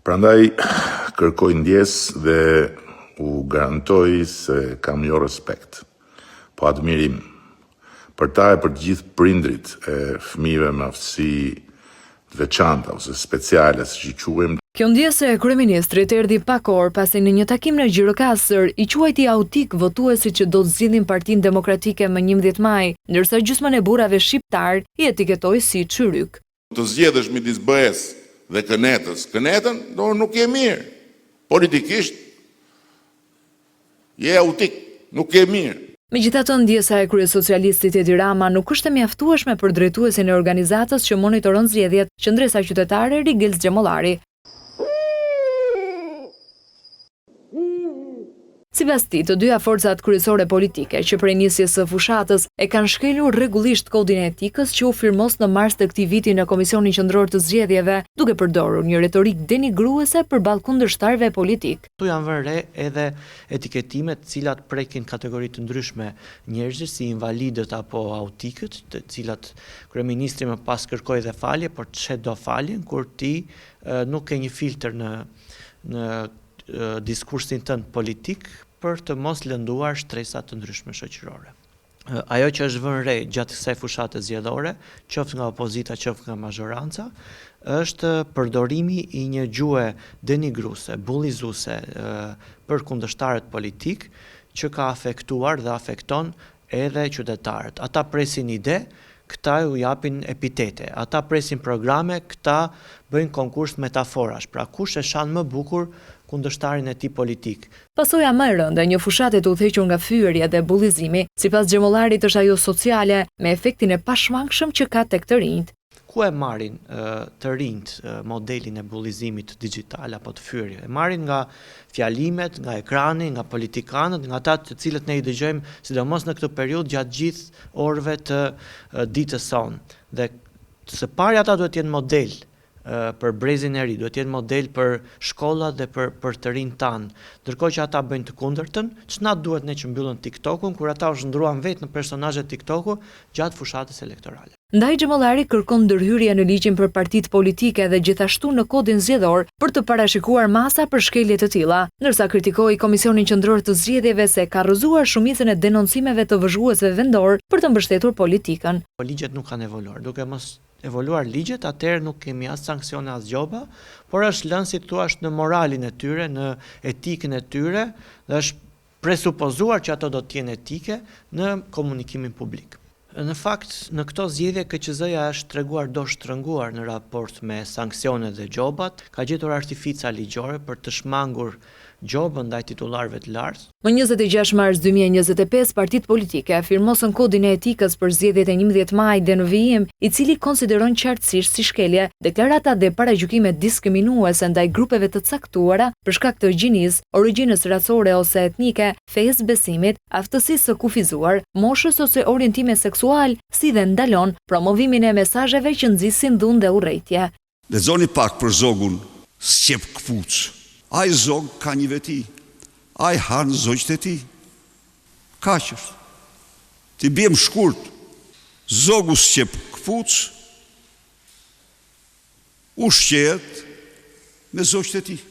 Prandaj kërkoj ndjesë dhe u garantoj se kam jo respekt, po admirim për ta e për të gjithë prindërit e fëmijëve me aftësi të veçanta ose speciale, siç i quajmë. Kjo ndjesë e kryeministrit erdhi pak orë pasi në një takim në Gjirokastër i quajti autikë votuesit që do të zgjidhin Partinë Demokratike më 11 maj, ndërsa gjysmën e burrave shqiptarë i etiketoi si çyrykë. Të zgjedhësh midis BE-së dhe kënetës, kënetën, do nuk je mirë. Politikisht je autik, nuk je mirë. Megjithatë, ndjesa e kryesocialistit Edi Rama nuk është e mjaftueshme për drejtuesin e organizatës që monitoron zgjedhjet, Qëndresa Qytetare, Rigels Xhemollari. Sipas tij, të dyja forcat kryesore politike, që prej nisjes së fushatës, e kanë shkelur rregullisht kodin e etikës që u firmos në mars të këtij viti në Komisionin Qendror të Zgjedhjeve, duke përdorur një retorikë denigruese përballë kundërshtarëve politikë. Këtu janë vënë re edhe etiketime të cilat prekin kategori të ndryshme njerëzish, si invalidët apo autikët, të cilat kryeministri më pas kërkoi dhe falje, por ç'e do faljen kur ti nuk ke një filtër në në diskursin tënd politik për të mos lënduar shtresa të ndryshme shoqërore. Ajo që është vënë re gjatë kësaj fushate zgjedhore, qoftë nga opozita, qoftë nga mazhoranca, është përdorimi i një gjuhe denigruese, bullizuese për kundërshtarët politikë, që ka afektuar dhe afekton edhe qytetarët. Ata presin ide, këta u japin epitete. Ata presin programe, këta bëjnë konkurs metaforash. Pra kush e shan më bukur kundërshtarin e tij politik. Pasoja më e rëndë e një fushate të udhëhequr nga fyerja dhe bullizimi, sipas Xhemollarit është ajo sociale, me efektin e pashmangshëm që ka tek të rinjtë. Ku e marrin të rinjtë modelin e bullizimit dixhital apo të fyerjeve? E marrin nga fjalimet, nga ekrani, nga politikanët, nga ata të cilët ne i dëgjojmë sidomos në këtë periudhë gjatë gjithë orëve të ditës sonë. Dhe së pari ata duhet të jenë model për brezin e ri, duhet të jenë model për shkollat dhe për për të rinjtë tanë. Ndërkohë që ata bëjnë të kundërtën, ç'na duhet ne që mbyllën TikTok-un kur ata u shndërruan vetë në personazhe TikTok-u gjatë fushatës elektorale. Ndaj Xhemollari kërkon ndërhyrje në ligjin për partitë politike dhe gjithashtu në kodin zgjedhor për të parashikuar masa për shkelje të tilla, ndërsa kritikoi Komisionin Qendror të Zgjedhjeve se ka rrëzuar shumicën e denoncimeve të vëzhguesve vendorë për të mbështetur politikën. Po ligjet nuk kanë evoluar. Duke mos evoluar ligjet, atëherë nuk kemi as sanksione as gjoba, por është lënë si të thuash në moralin e tyre, në etikën e tyre dhe është presupozuar që ato do të jenë etike në komunikimin publik. Në fakt, në këto zgjedhje KQZ-ja është treguar dorështrënguar në raport me sanksionet dhe gjobat, ka gjetur artifica ligjore për të shmangur gjobën ndaj titullarëve të lartë. Më 26 mars 2025, partitë politike firmosën kodin e etikës për zgjedhjet e 11 majit dhe në vijim, i cili konsideron qartësisht si shkelje deklarata dhe paragjykime diskriminuese ndaj grupeve të caktuara për shkak të gjinisë, origjinës racore ose etnike, fesë, besimit, aftësisë së kufizuar, moshës ose orientimit seksual, si dhe ndalon promovimin e mesazheve që nxisin dhunë dhe urrejtje. Lexoni pak për zogun sqepkëpucë. Ai zog ka një veti. Ai han zogjtë e tij. Kaq është. T'i biem shkurt. Zogu sqepkëpucë ushqehet me zogjtë e tij.